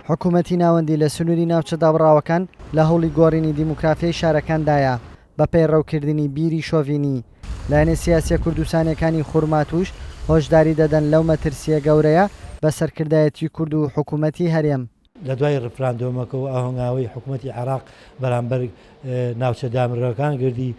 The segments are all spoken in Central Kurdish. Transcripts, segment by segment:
حکوومەتی ناوەندی لە سنووری ناوچە دابڕاوەکان لە هەوڵی گۆڕینی دیموکرافیای شارەکاندایە بە پەیڕەوکردنی بیری شۆڤینی. لایەنە سیاسیە کوردستانیەکانی خورماتووش هۆشداری دەدەن لەو مەترسیە گەورەیە بە سەرکردایەتی کورد و حکوومەتی هەرێم. لە دوای ڕیفراندۆمەکە و ئاهەنگاوەی حکومەتی عێراق بەرامبەر ناوچە دامراوەکان گردی،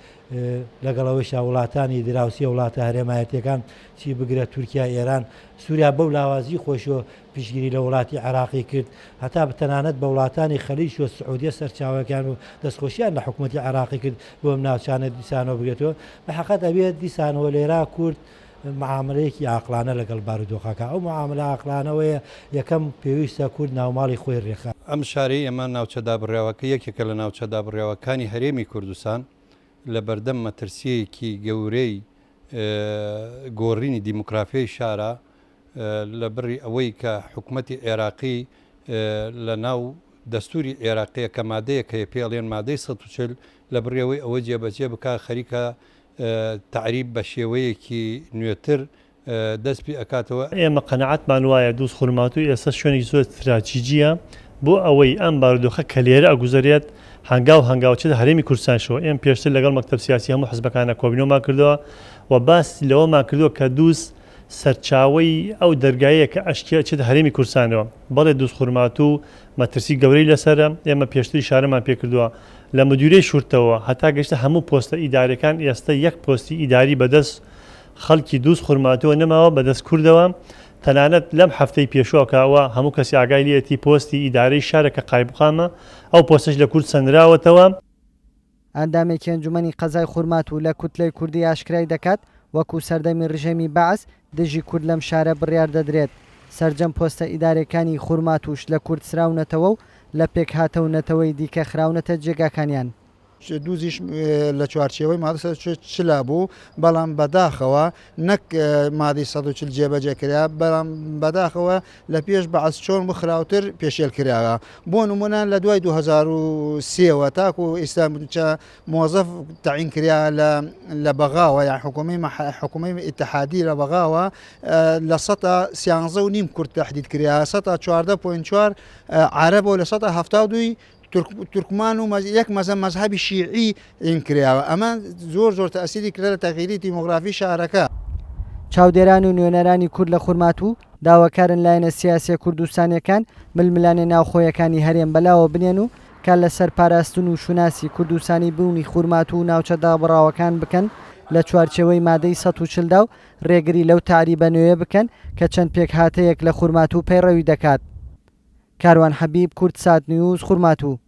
لەگەڵ ئەوەیشا وڵاتانی دراوسێ وڵاتە هەرێمایەتیەکان چی بگرە تورکیا، ئێران، سوریا بەو لاوازی خۆیشەوە پشتگیری لە وڵاتی عێراقی کرد، هەتا تەنانەت بە وڵاتانی خەلیج و سعودیە سەرچاوەکان و دەستخۆشیان لە حکومەتی عێراقی کرد بۆ ئەم ناوچانە دیسانەوە بگرێتەوە. بە حەقەت ئەبێت دیسانەوە لێرا کورد معامەلەیەکی عاقڵانە لەگەڵ بارودۆخەکە، ئەو معامەلە عاقڵانەوەیە یەکەم پێویستە کورد ناوماڵی خۆی رێکخات. ئەم شارەی ئێمە ناوچە دابڕاوەکە یەکێکە لە ناوچە دابڕاوەکانی هەرێمی کوردستان، لە بەردەم مەترسییەکی گەورەی گۆڕینی دیموکرافیای شارە، لە بڕی ئەوەی کە حکومەتی عێراقی لە ناو دەستوری عێراقیە کە مادەیەک هەیە پێی ئەڵێن مادەی 140 لە بڕی ئەوەی ئەوە جێبەجێ بکا خەریکە تەعریب بە شێوەیەکی نوێتر دەست پێ ئەکاتەوە. ئێمە قەناعەتمان وایە دووزخورماتوو ئێستا شوێنێکی زۆر ستراتیجییە بۆ ئەوەی ئەم بارودۆخە کە لێرە ئەگوزەرێت هەنگاو هەنگاو چێتە هەرێمی کوردستانیشەوە. ئێمە پێشتر لەگەڵ مەکتەب سیاسی هەموو حزبەکانە کۆبینەوەمان کردووە و باس لەوەمان کردووە کە دووز سەرچاوەی ئەو دەرگایەیە کە ئەشکێ ئەچێتە هەرێمی کوردستانەوە. بەڵێ دووزخورماتوو مەترسی گەورەی لەسەرە، ئێمە پێشتر ئیشارەمان پێکردووە لە مدیرەی شورتەوە هەتا گەیشتە هەموو پۆستە ئیداریەکان ئێستە یەک پۆستی ئیداری بەدەست خەڵکی دووز خورماتووە نەماوە بەدەست کوردەوە تەنانەت لەم هەفتەی پێشووە کە ئەوە هەموو کەسی ئاگای لێیەتی پۆستی ئیدارەی شارە کە قایمقامە ئەو پۆستەش لە کورد سەنراوەتەوە. ئەندامێکی ئەنجومەنی قەزای خورماتوو لە کوتلەی کوردی ئاشکرای دەکات، وەکو سەردەمی رژێمی بەعس دژی کورد لەم شارە بڕیار دەدرێت، سەرجەم پۆستە ئیدارێکانی خورماتووش لە کورد سراونەتەوە و لە پێکهاتە و نەتەوەی دیکە خراونەتە جێگاکانیان. دوزیش لە چوارچێوەی مادە 140 بوو، بەڵام بەداخەوە نەک مادەی 140 جێبەجێ کرا، بەڵام بەداخەوە لە پێش بەعس چۆن بوو خراوتر پێشێل کراوە. بۆ نمونە لە دوای 2003 وە تاکو ئیستا چە مۆزەف تەعین کرا لە لە بەغاوە یان حکومەی حکومەی ئیتحادی لە بەغاوە لە سەتا سیانزە و نیم کورد تەحدید کرا، سەتا چواردە پۆینت چوار عەرەبە و لە سەتا هەفتا و دووی تورکمان و یەک مەزە مەزهەبی شیعی ئین کراوە ئەمە زۆر زۆر تەئسیری کرا لە تەغیری دیمۆگرافی شارەکە. چاودێران و نوێنەرانی کورد لە خورماتوو داواکارن لایەنە سیاسیە کوردستانیەکان ململانێ ناوخۆیەکانی هەرێم بەلاوە بنێن و کار لەسەر پاراستن و شوناسی کوردستانی بوونی خورماتوو و ناوچە دابڕاوەکان بکەن لە چوارچێوەی مادەی 140 دا و رێگری لەو تەعریبە نوێیە بکەن کە چەند پێکهاتەیەک لە خورماتوو پەیڕەوی دەکات. کاروان حەبیب، کوردسات نیوز، خورماتوو.